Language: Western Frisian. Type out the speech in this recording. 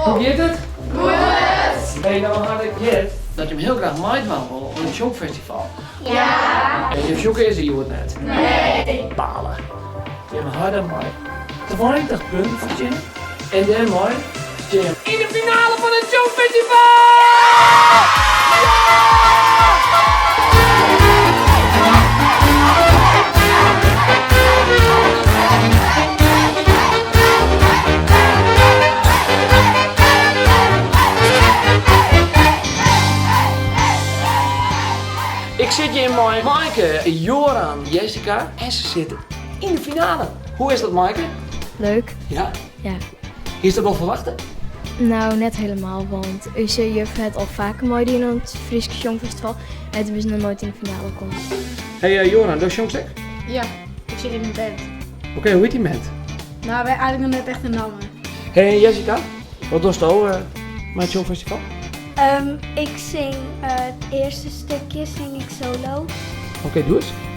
Hoe giet it? Goed! Hey, no ha ik heard dat jim hiel graach meidwaan wolle oan it Sjongfestival. Ja! En jim Sjoeke is der hjoed net. Nee! Bale. Jim ha dêrmei 20 punten fertsjinne en dêrmei stean jim yn de finale fan it Sjongfestival! Ik sit hjir mei Maaike, Joran, Jessica en se sitte yn de finale. Hoe is dat, Maaike? Leuk. Ja? Ja. Hiest dat wol ferwachte? Nou, net helemaal, want ús juf hat al faker meidien oan it Frysk Sjongfestival en toen is noch noait yn de finale kommen. Hey uh, Joran, do sjongst ek? Ja, ik sit yn in band. Oké, hoe hjit dy band? Nou, wy ha eigentlik noch net echt in namme. Hey Jessica, wat dochsto uh, mei it Sjongfestival? Um, ik sing uh, it earste stikje sing ik solo. Oké, doe ris.